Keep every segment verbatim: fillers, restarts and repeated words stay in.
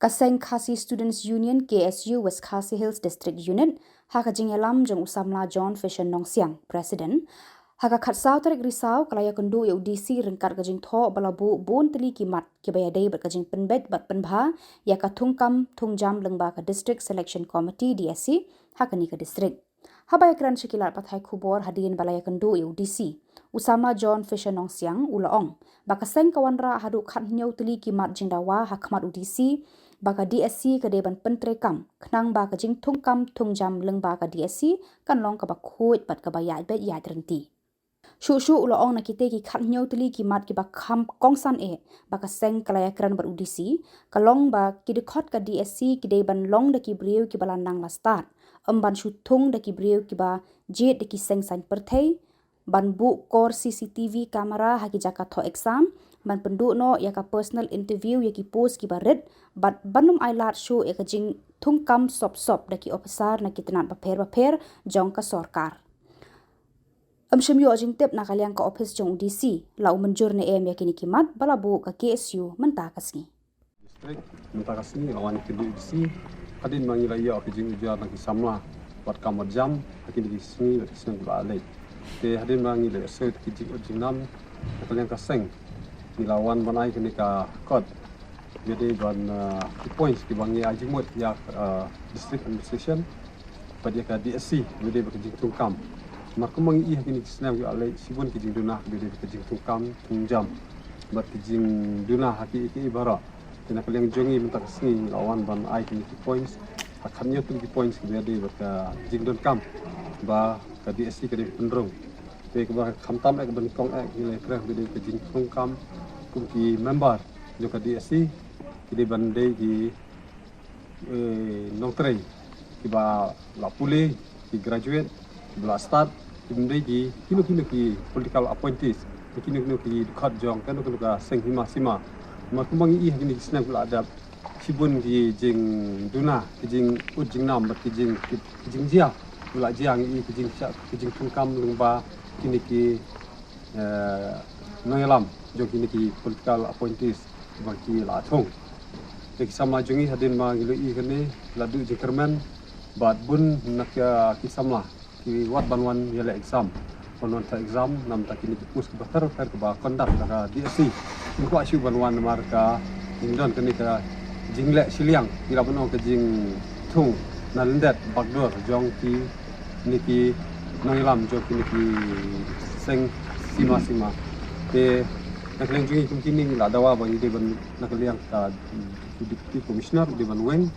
Ka Seng Khasi Students Union, K S U, West Khasi Hills District Unit, ha ka jingïalam jong u samla John Fisher Nongsiang, President, ha ka khatsaw tarik Risaw, ka la ïakynduh ïa u D C ryngkat ka jingthoh ba la buh bun tylli ki mat kiba ïadei bad ka jingpynbeit bad pynbha ïa ka thungkam thungjam lyngba ka District Selection Committee, D S C, ha kane ka district. Haba ïakren sha ki lad pathai khubor hadien ba la ïakynduh ïa u D C, u samla John Fisher Nongsiang u la ong ba ka seng ka wanrah haduh khathynñiew tylli ki mat jingdawa ha khmat u D C, ba ka D S C ka dei ban pyntreikam khnang ba ka jingthungkam thungjam lyngba ka D S C kan long kaba khuid bad kaba ïaid beit ïaid rynti. Shuh shuh u la ong na kite ki khathynñiew tylli ki mat kiba kham kongsan eh ba ka seng ka la ïakren bad u D C, ka long ba ki dkhot ka D S C ki dei ban long da ki briew kiba la nang la stad, ym ban shu thung da ki briew kiba jied da ki seng saiñ pyrthei, ban buh kor C C T V camera ha ki jaka thoh exam, ban pynduh noh ïa ka personal interview ïa ki post kiba rit, bad ban ym ailad shuh ïa ka jingthungkam sop sop da ki ophisar na ki tnat bapher bapher jong ka sorkar. Ym shym ïoh jingtip na ka liang ka ophis jong u D C la u mynjur ne em ïa kine ki mat ba la buh ka K S U mynta ka sngi. District, mynta ka sngi la wan ïakynduh u D C hadien ba ngi la ïoh ka jingujor na ki samla wat kam wat jam ha kine ki sngi wat ki snem ba la leit. Te hadien ba ngi la ïohsngew ki jingud jingnam na ka liang ka seng, ngi la wan ban ai kane ka kot ba dei ban, ah, ki points kiba ngi ai jingmut ïa, ah, District Administration bad ïa ka D S C ba dei bad ka jingthungkam. Namar kumba ngi i ha kine ki snem kiba la leit, shibun ki jingduna ba dei bad ka jingthungkam thungjam bad ki jingduna ha kiei kiei baroh. Te na ka liang jong ngi mynta ka sngi ngi la wan ban ai kine ki points, ha khathynñiew tylli ki points kiba dei bad ka jingdonkam ba ka D S C ka dei pynrung. Te kaba khamtam eh, kaba nyngkong eh, ngi la ïakren ba dei ka jingthungkam kum ki member jong ka D S C ki dei ban dei ki, eh, nongtrei kiba la pule, ki graduate, kiba la stad, ki bym dei ki kino kino ki political appointees, ki kino kino ki dkhot jong kano kano ka seng hima sima. Namar kumba ngi i ha kine ki snem kiba la dep, shibun ki jingduna, ki jingud jingnam bad ki jing, ki, ki jingjia kiba la jia, ngi i ki jingshah, ki jingthungkam lyngba kine ki, eh, nongïalam jong kine ki political appointees ba ki la thung. Te ki samla jong ngi hadien ba ngi la i kane la duh jingkyrmen bad bun na ki, ki samla ki wad ban wan ïaleh exam, ban wan thoh exam na bynta kine ki post kiba pher pher kiba conduct da ka D S C. Kim kwah shuh ban wan namar ka jingdon kane ka jingleh shiliang, ngi lah ban ong ka jingthung na lyndet bakdor jong kine ki nongïalam jong kine ki seng sima sima. Te na ka liang jong ngi kum kine ngi la dawa ba ngi dei ban, na ka liang ka Deputy Commissioner u dei ban weng,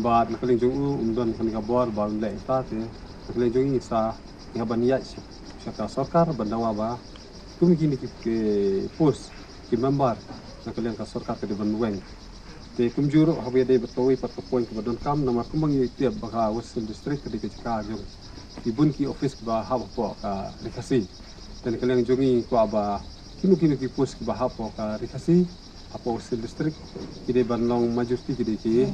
bad na ka liang jong u um don kane ka bor ba un leh ita. Te na ka liang jong ngi sa ngi hap ban ïaid sha, sha ka sorkar ban dawa ba kum kine ki, ki post ki member na ka liang ka sorkar ka dei ban weng. Te kumjuh ruh haba ïadei bad kawei pat ka point kaba donkam, namar kumba ngi tip ba ka West Khasi Hills District ka dei ka jaka jong ki bun ki office kiba hap hapoh ka Ri Khasi. Te na ka liang jong ngi kwah ba kino kino ki post kiba hap hapoh ka Ri Khasi, hapoh West Khasi Hills District, ki dei ban long majority ki dei ki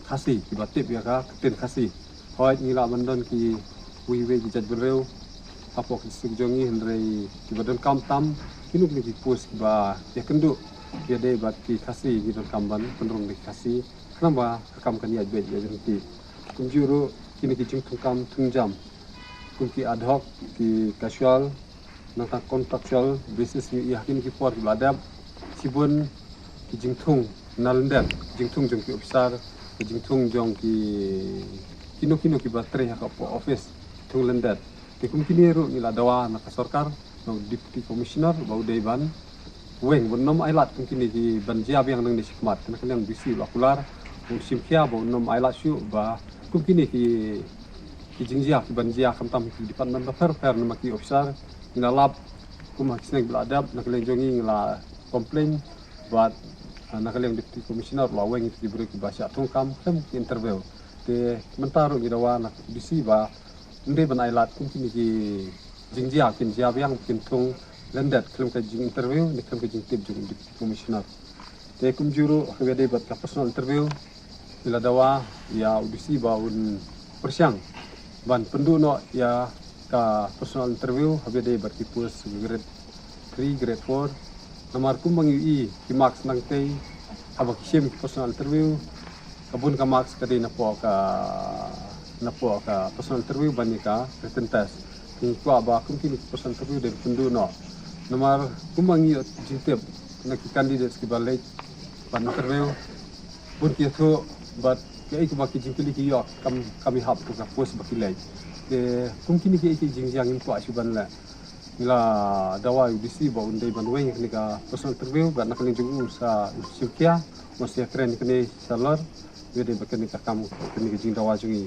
Khasi, kiba tip ïa ka ktien Khasi. Hooid ngi lah ban don kiwei kiwei ki jaitbynriew hapoh ka district jong ngi, hynrei kiba donkam tam kino kino ki post kiba ïakynduh ïadei bad ki Khasi, ngi donkam ban pynrung da ki Khasi khnang ba ka kam kan ïaid beit ïaid ryntih. Kumjuh ruh kine ki jingthungkam thungjam kum ki ad hoc, ki casual, nangta contractual basis, ngi i ha kine ki por kiba la dep, shibun ki jingthung na lyndet, jingthung jong ki officer, ki jingthung jong ki kino kino kiba trei ha ka office, thung lyndet. Te kum kine ruh ngi la dawa na ka sorkar, na u Deputy Commissioner ba u dei ban weng, ba un nym ailad kum kine kiban jia biang nangne shakhmat. Te na ka liang u D C u la kular, u shim khia ba un nym ailad shuh ba kum kine ki, ki jingjia kiban jia khamtam ki department bapher bapher, namar ki officer, ngi la lap kum ha ki snem ba la dep, na ka liang jong ngi ngi la complain bad, ah, na ka liang Deputy Commissioner u la weng ïa ki briew kiba shah thungkam khlem ki interview. Te mynta ruh ngi dawa na u D C ba un dei ban ailad kum kine ki jingjia kin jia biang, kin thung lyndet khlem ka jinginterview ne khlem ka jingtip jong u Deputy Commissioner. Te kumjuh ruh haba ïadei bad ka personal interview, ngi la dawa ïa u D C ba un pyrshang ban pynduh noh ïa ka personal interview haba ïadei bad ki post grade three, grade four. Namar kumba ngi i ki marks nangtei, haba ki shim ki personal interview, Ka bun ka marks ka dei napoh ka, napoh ka personal interview ban ïa ka written test. Ngi kwah ba kum kine ki personal interview dei pynduh noh. Namar kumba ngi ïoh jingtip na ki candidates kiba leit ban interview, bun ki ïathuh bad kaei kaba ki jingkylli ki ïoh kam, kam ïahap ka post ba ki leit. Te kum kine kiei ki jingjia ngim kwah shuh ban leh. Ngi la dawa ïa u D C ba un dei ban weng ïa kane ka personal interview bad na ka liang jong u sa shim khia, u sa ïakren ïa kane shalor. Ïa dei bad kane ka kam, kane ka jingdawa jong ngi.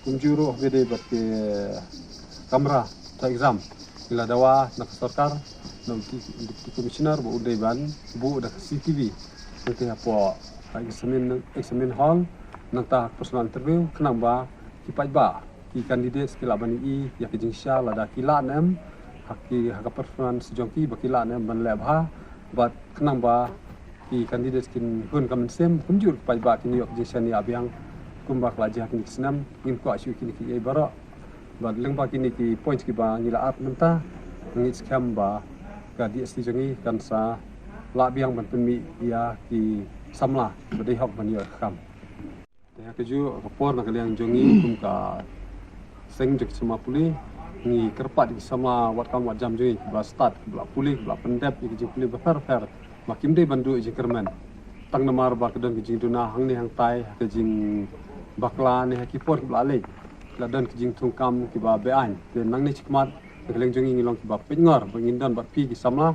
Kumjuh ruh ïa dei bad ki kamra to exam. Ngi la dawa na ka sorkar, na u Deputy Commissioner ba un dei ban buh da ka C C T V. Nangta hapoh ka examine, examine hall, nangta personal interview, khnang ba ki paidbah, ki candidates ki lah ban ïohi ïa ka jingshisha lada ki lah ne em ha ki, ha ka performance jong ki, ba ki lah ne em ban leh bha, bad khnang ba ki candidates kin hun ka mynsiem, kumjuh ki paidbah kin ïoh ka jingshaniah biang kumba ka la jia kine ki snem. Ngim kwah shuh kine kiei baroh. Bad lyngba kine ki points kiba ngi la ap mynta, ngi skhem ba ka D S C jong ngi kan sa lah biang ban pynmih ïa ki samla ba dei hok ban ïoh ka kam. Te ha kajuh ka por, na ka liang jong ngi kum ka seng jong ki samla pule, ngi kyrpad ïa ki samla wat kam wat jam jong ngi, kiba stad, kiba la pule, kiba la pyndep ïa ki jingpule bapher bapher, ba kim dei ban duh ïa jingkyrmen. Tang namar ba ka don ka jingduna hangne hangtai ha ka jingbakla ne ha ki por kiba la leit, la don ki jingthungkam kiba be-aiñ. Te nangne shakhmat, na ka liang jong ngi ngi long kiba peitngor ba ngin don bad phi ki samla.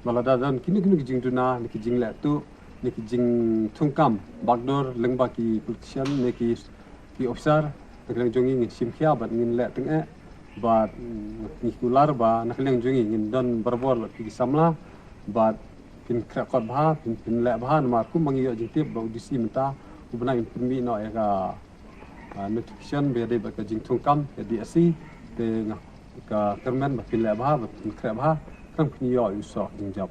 Ba lada don kino kino ki jingduna ne ki jingleh tuh ne ki jingthungkam bakdur lyngba ki politician ne ki, ki officer, na ka liang jong ngi ngin shim khia bad ngin leh tyngeh. Bad, mm, ngi kular ba na ka liang jong ngi ngin don barabor bad ki samla, bad phin khreh kot bha, phin, phin leh bha, namar kumba ngi ïoh jingtip ba u D C mynta u bnai un pynmih noh ïa ka, ah, notification ba ïadei bad ka jingthungkam ïa D S C. Te nga, ka kyrmen ba phin leh bha, ba phin khreh bha, khnang phin ïoh ïa u soh jingjop.